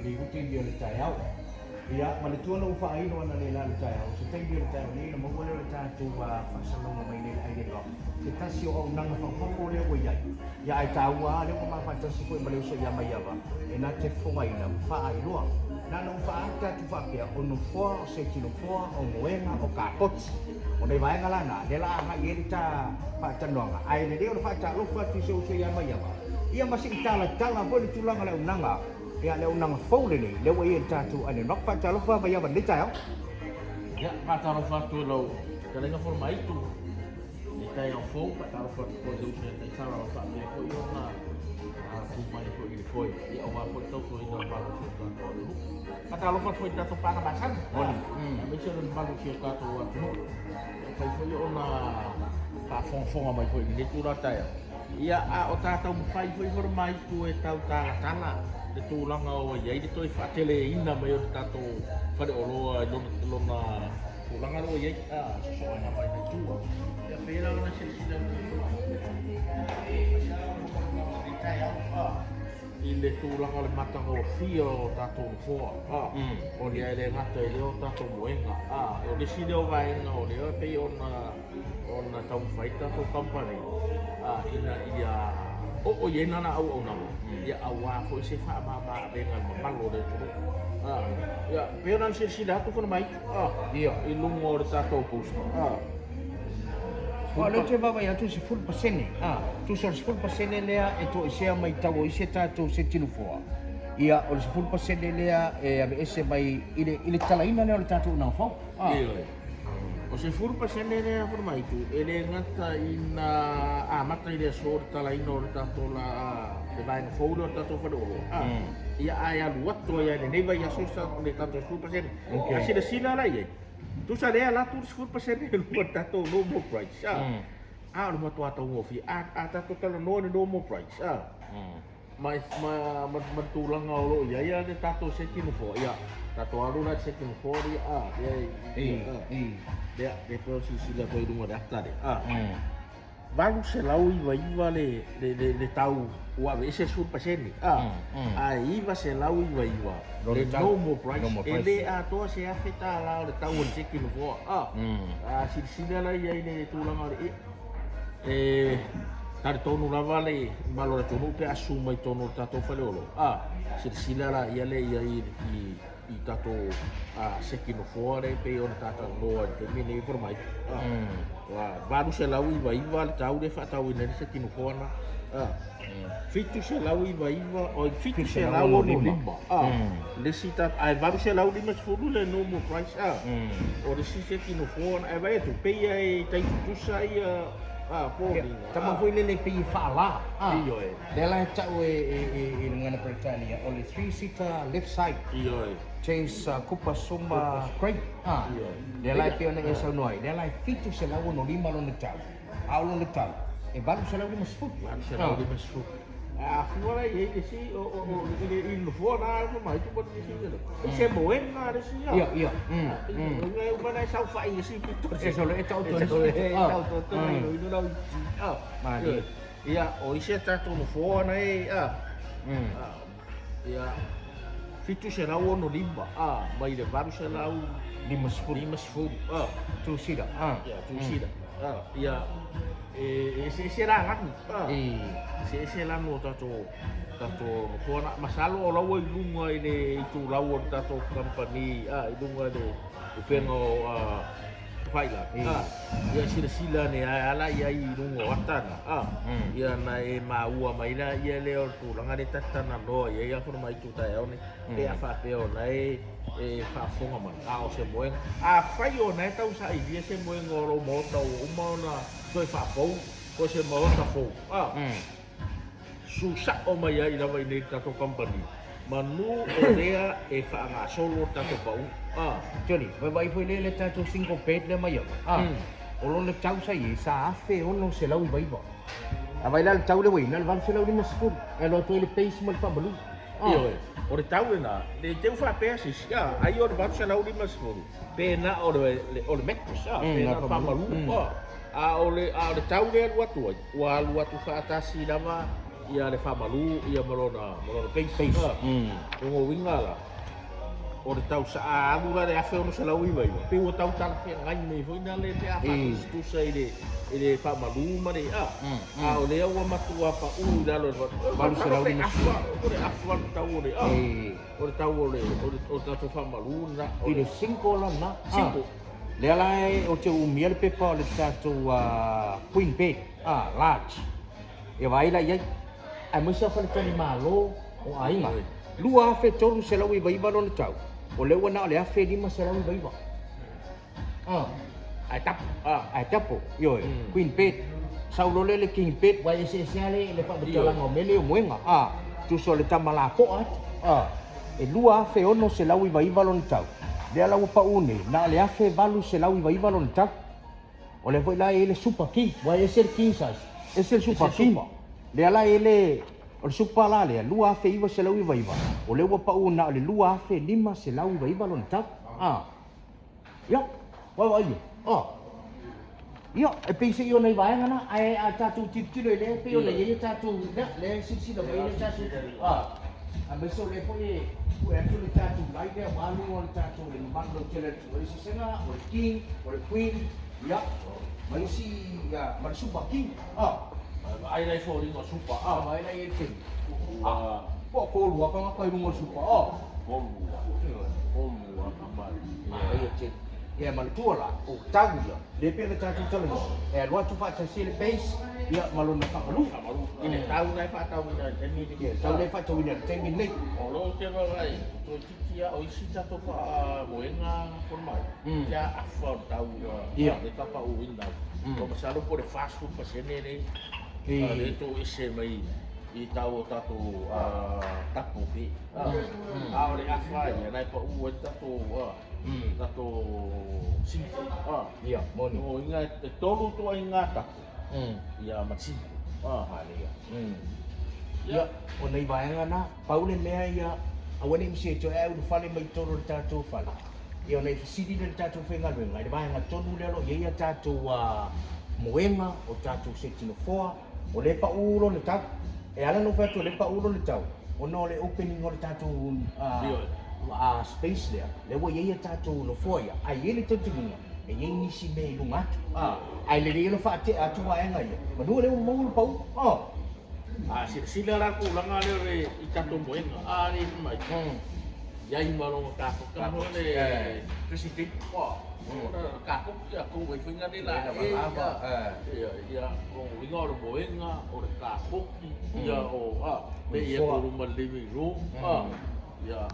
lenei foi taimi o le taeao. Ia, manatua na ou faailo analeila i le taeao, o se taimi o le taeao nei ona maua lea o le tatou faasalalauga mai nei i le Island Rock, se tasi o auaunaga faaopoopo lea ua i ai. Ia, ae taua lava lea ua ma faatasi foi ma le uso ia Maiava e na te fofogaina ma faailoa. Na ona ou faaata atu faapea, o nofoa, o seti nofoa, o moega, o kapoti. O nai vaega la na, lea la a agai i ai le ta faatalanoaga, ae lelei ona faatalofa atu i si ou uso ia Maiava, ia ma se i talatala foi le tulaga o le auaunaga, ia le auaunaga fou lenei, lea ua i ai i le tatou Island Rock. Faatalofa Maiava i lenei taeao. Ia, faatalofa atu i lau fetalaiga Fonomaitu i taeao fou, faatalofa atu foi i le uso ia Taisala o faapea foi ona tu mai foi i le foe, ia aua foi le tautuaina o le mamalu o si o tatou atunuu. Faatalofa atu foi i tatou paga masani, aemaise o le mamalu o si o tatou atunuu. E mafai foi ona faafogafoga mai foi i lenei itula taeao. Ia, a o ta taumafai foi Fonomaitu e tau talatala le tulaga ua i ai le toe faateleina mai o le tatou faleoloa i lona tulaga lea ua i ai, sosoo ai lava i nai tua. Ia, pei la ona silasila i le tulaga o le matagofie o tatou nofoa, o lea e le gata i lea o tatou moega. O le isi lea o vaega o lea e pei ona taumafai le tatou kamupani ina ia oo i ai lana auaunaga, ia aua foi se faamama-avega i le mamalu o le atunuu. Ia, pei ona silasila atu Fonomaitu i luga o le tatou poster. O lea ou te vaavaai atu e 10%, tusa o le 10% lea e toesea mai tau o isi a tatou seti nofoa. Ia, o le 10% lea e aveese mai i le talaina lea o le tatou auaunaga fou. Ioe. O se 10% lea Fonomaitu, e le gata ina amata i le aso le talaina o le tatou le vaega fou lea o le tatou faleoloa. Ia, ae alu atu ai lava i lenei vaiaso le tatou 10%. A silasila la i ai, tusa lea alu atu le 10% i luga o le tatou normal price. A o le matua taugofie. A tatou talanoa i le normal price, ma le tulaga o lo o i ai le tatou seti nofoa, ia, tatou alu la i le seti nofoa lea, lea, lea pei ona silasila atu ai i luga o le ata lea, 899 le tau ua aveese le 10%, ae 999 le normal price, e le atoa se $1,000 o le tau o le seti nofoa. A silasila la i ai i le tulaga o le e talitonu lava le mamalu o le atunuu pe a susu mai totonu o le tatou faleoloa, silasila la ia le i ai i tatou seti nofoa lea pei ona tatalanoa i le taimi lenei Fonomaitu. 899 le tau lea e faatauina ai le seti nofoa na. 799, oi 765 le isi ae 850 le normal price. O le isi seti nofoa na, ae vaai atu, pei e tai tutusa ia foliga. Tama foi lele pei e faala. Ioe. Lea la e tau e le gagana Peretania, o le 3 seater left side. Ioe. Chase Cooper Soma Craig. Lea la e pei ona e saunoa ai, lea la e 765 lona tau, a o lona tau e 850. 850. A fua la i ai le isi o i le nofoa na mai tu ma le isi le se moega le isi. Ia, ia. E uma na saofai i si pito. E solo e tau E tau to i ino lau. Mali. Ia, o isi a tatou nofoa na e ia 765 mai le 850. 50. Tusida. Ia, tusida. Ia, e eseese la lanu. Eseese lanu o tatou nofoa na. Masalo o lau i luga i le itulau o le tatou company, i luga i le upega o faila. Ia silasila ne ai ala ia i luga o ata na. Ia na e maua mai la ia lea o le tulaga le tatalanoa ia ia Fonomaitu taeao nei. Pe a faapea o na e faafofoga mai, a o se moega. A fai o na e tausailia se moega o lou maota ua uma ona toe faafou, po o se maota fou. Susao mai ai lava i nei le tatou company. Manu o lea e faagasolo le tatou pau. Johnny, vaivai foi lea le tatou single bed lea mai au. O lona tau sa i ai, sa 1699. A vai la le tau le ua i ai, na o le 850. E alu atu ai le base ma le faamalu. Ioe, o le tau lena, le teu faapea sisi, ai o le 850, pe na o le mattress, pe na o le faamalu. A o le tau lea alu atu ai, ua alu atu faatasi lava Ia le faamalu ia ma lona base. Base. O lona uiga la, o le tausaa alu la le 1699, pei ua tau talafeagai mai foi na le pe a faatusatusa i le faamalu ma le a. A o lea ua matua pau i lalo i le 850. O le afa le tau o le a. O le tau o le tatou faamalu lena. I le single la na. Single. Lea la e o te umia le pepa o le tatou queen bed, large. Ia vaai la i ai. Aemaise lava faletalimalo o aiga. 2399 lona tau. O lea ua na o le 1599. Ai tapu. Ae tapo, ioe, queen bed. Sau loa lea le king bed, ua eseese lava le faamatalaga o mea nei o moega. Tusa o le tama lapoa atu. E 2699 lona tau. Lea la ua pau nei, na o le 1899 lona tau. O lea foi la e i ai le super king, ua ese le king size, ese le super king. Lea la e i ai le, o le super la lea, 2999, o lea ua pau na o le 2599 lona tau. Ia, vaavaai ia. Ia, e pei se i o nai vaega na, ae a tatou tilotilo i lea, e pei ona i ai a tatou, lea, lea e silasila mai ai le tatou, aemaise o lea foi e pue atu le tatou light lea aua luga o le tatou le mamalu lautele o le atunuu. O le eseesega o le king, o le queen, ia, ma isi, ia, ma le super king. Vaai la i foliga o super. Vaai la i ai le taimi. Po o tolu lava tagata i luga o le super. Tolu. Tolu lava kamali. Ia tele. Ia manatua la, o tau ia, lea pei ona tatou talanoa, e alu atu faatasi ai le base, ia, ma lona faamalu. Faamalu. I le tau la e faatauina i le taimi lenei. Ia, tau lea e faatauina i le taimi lenei. O loo te vaavaai, toeitiiti lava o isi tatou faamoega Fonomai, ia afa o le tau le faapauina ai. O masalo po o le 40% lea lea e toese mai i tau o tatou tapu pe. A o le afa ia na e pau ai le tatou tatou single. Ia, moni. O uiga e tolu ituaiga tapu ia ma single. Manaia. Ia, o nai vaega na, pau le mea ia, aua ne i misi e toe ae ulufale mai totonu o le tatou fale. Ia ona i fesili lea i le tatou faigaluega, i le vaega tonu lea o lo o i ai a tatou moega, o tatou seti nofoa, o lea e pau lona tau. E ala ona ou fai atu o lea e pau lona tau, ona o le opening o le tatou space lea, lea ua i ai a tatou nofoa ia, ae i ai le talitonuga, e i ai nisi mea i luga atu. Ae lelei ona faatea atu vaega ia, manu o lea ua maua le pau. A silasila la tulaga lea o le i tatou moega, a le mai. Iai ma lona tatou tama le dressing table. Ona kakoki a kou ai faiga nei la e ia ia o uiga o le moega o le kakoki ia o a pe ia ko luma living room ia.